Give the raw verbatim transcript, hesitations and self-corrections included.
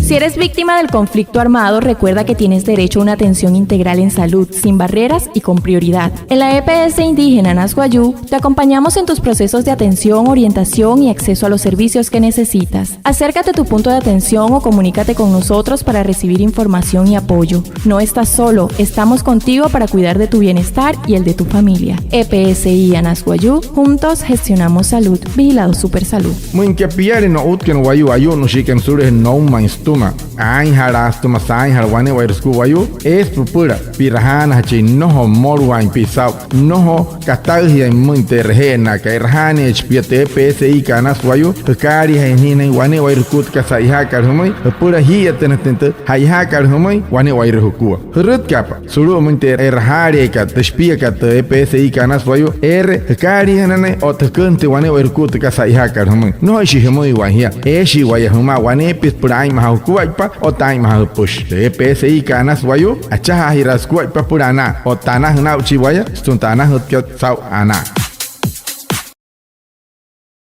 Si eres víctima del conflicto armado, recuerda que tienes derecho a una atención integral en salud, sin barreras y con prioridad. En la E P S Indígena Anas Wayuu, te acompañamos en tus procesos de atención, orientación y acceso a los servicios que necesitas. Acércate a tu punto de atención o comunícate con nosotros para recibir información y apoyo. No estás solo, estamos contigo para cuidar de tu bienestar y el de tu familia. E P S I Anas Wayuu, juntos gestionamos salud. Vigilado Supersalud. Müin aka piale no'utkana wayuu ayu'nnüshiikana sulu'ujee noumain sütüma, aainjalaa sütüma saainjala wane'ewai sukua wayuu, eesü süpüla pi'rajaanajachin, nnojo mmoluwaain pia saa'u, nnojo kataüjiain pümüin tü e'raje'ennaakat, e'rajaaneechi pia tü E P S I kat Anas Wayuu, jükaaliijainjanain wane'ewai sukua tü kasa a'ijaakat jümüin, jüpüla jii'iyatünajatüin tü a'ijaakat jümüin wane'ewai sukua. Jürütkaapa sulu'umüin tü e'rajaaleekat, tü shipiakat tü E P S I kat Anas Wayuu, eere jükaaliijananain otta jüküjünajatüin wane'ewai sukua tü kasa a'ijaakat jümüin. Nnojoishi jümüiwain jia, eeshii waya jümaa waneepia süpüla aa'inmajaa jukuaippa otta aa'inmajaa jüpüshi. Tü E P S I kat Anas Wayuu, achajaajiraa sukuaippa süpüla anaa otta anajüna aa'uchii waya sütüma tü anajütkat saa'u anaa.